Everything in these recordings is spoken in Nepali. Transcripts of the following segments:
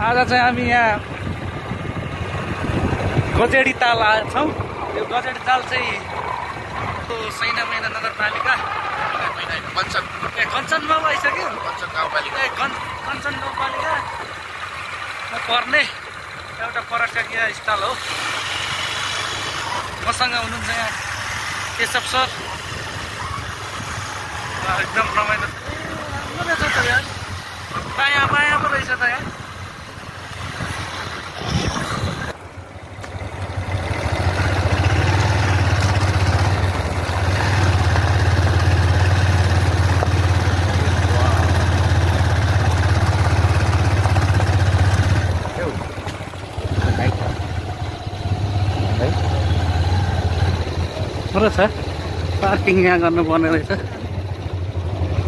आज चाहिँ हामी यहाँ गजेडी ताल आएका छौँ। यो गजेडी ताल चाहिँ सैना मैना नगरपालिका कञ्चनमा आइसक्यो। कञ्चन गाउँपालिका पर्ने एउटा पर्यटकीय स्थल हो। मसँग हुनुहुन्छ यहाँ केशव सर। एकदम रमाइलो रहेछ त यार, माया पो रहेछ त यार। छ पार्किङ यहाँ गर्नुपर्ने रहेछ।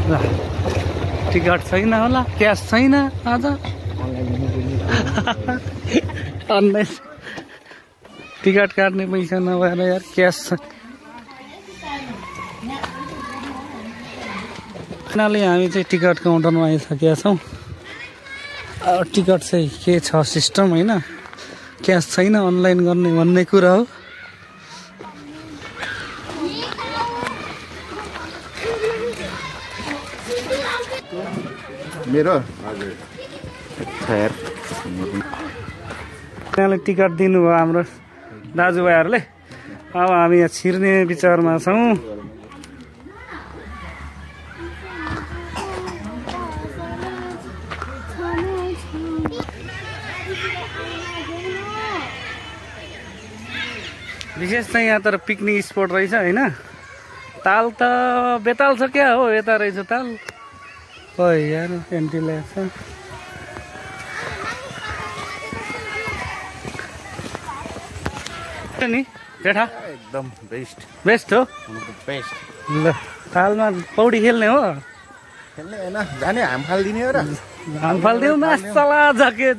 ल टिकट छैन होला, क्यास छैन आज। अनलाइन टिकट काट्ने पैसा नभएर यार क्यास छ। किनले हामी चाहिँ टिकट काउन्टरमा आइसकेका छौँ। टिकट चाहिँ के छ सिस्टम होइन, क्यास छैन, अनलाइन गर्ने भन्ने कुरा हो। मेरो हजुर यहाँले टिकट दिनुभयो हाम्रो दाजुभाइहरूले। अब हामी यहाँ छिर्ने विचारमा छौँ। विशेष चाहिँ यहाँ तर पिकनिक स्पोट रहेछ होइन। ताल त बेताल छ क्या हो, यता रहेछ ताल। ओइ यार एन्टी लाग्छ नि जेठा। एकदम बेस्ट हो। बेस्ट ल तालमा पौडी खेल्ने हो। खेल्ने होइन, जाने हाम फालिदिने हो र। हाम फालिदिउँ मासला झके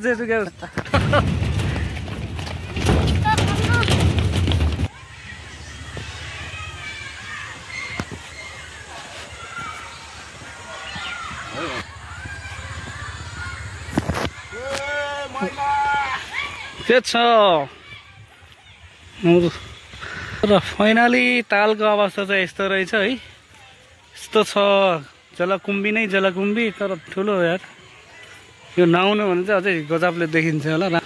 के छ र फाइनली तालको अवस्था चाहिँ यस्तो रहेछ है। यस्तो छ जलकुम्बी नै जलकुम्बी, तर ठुलो यार। यो नआउनु भने चाहिँ अझै गजबले देखिन्छ होला।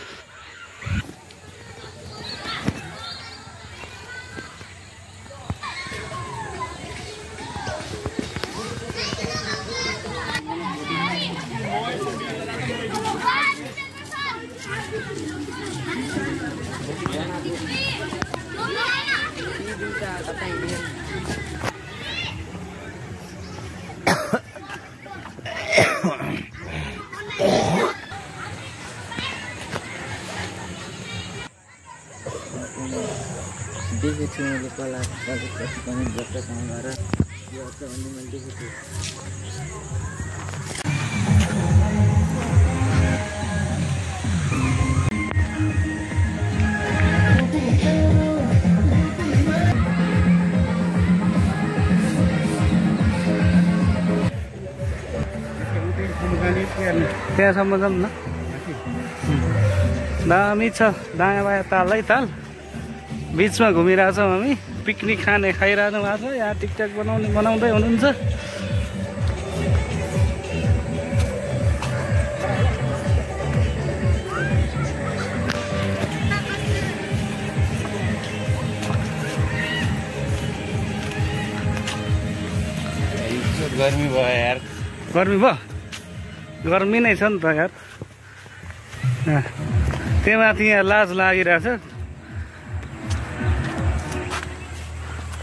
देखेको छु मैले कला पनि जतासँग गएर यो त अन्य मैले देखेको छु। त्यहाँसम्म जाऊँ न। दामी छ दायाँ बायाँ तालै ताल। बिचमा घुमिरहेछौँ हामी। पिकनिक खाने खाइरहनु भएको छ। यहाँ टिकटक बनाउँदै हुनुहुन्छ। गर्मी भयो यार। गर्मी भयो, गर्मी नै छ नि त यार। त्यो माथि यहाँ लाज लागिरहेछ।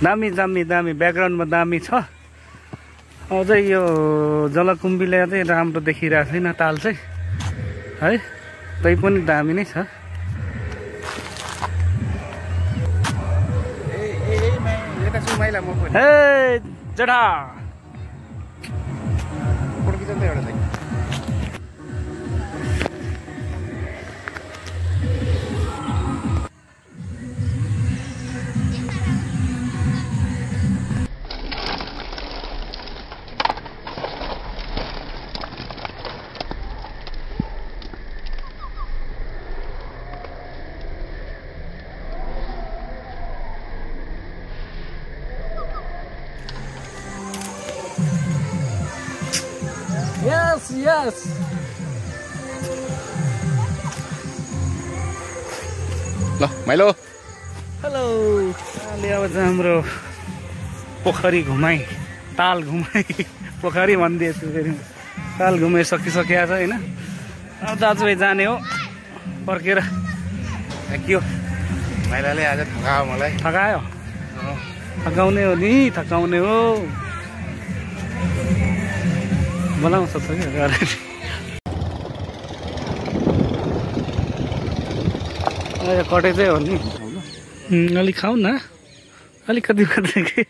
दामी दामी दामी ब्याकग्राउन्डमा दामी छ। अझै यो जलकुम्बीले चाहिँ राम्रो देखिरहेको छैन ताल चाहिँ है, तै पनि दामी नै छ। ए जेठा यस ल माइलो हेलो अहिले अब चाहिँ हाम्रो पोखरी घुमाइ ताल घुमाइ पोखरी भनिदिएछु फेरि ताल घुमाइ सकिसकेको छ होइन अब दाजुभाइ जाने हो फर्केर थ्याङ्क यू माइलाले आज थकायो मलाई थकायो थकाउने हो नि थकाउने हो बोलाउँछ कि कटे चाहिँ हो नि अलिक खाऊ न अलिकति मात्रै के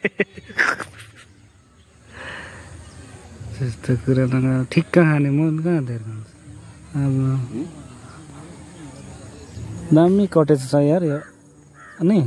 त्यस्तो कुरा त ठिक्क खाने मन कहाँ धेरै अब दामी कटेज छ यार यो अनि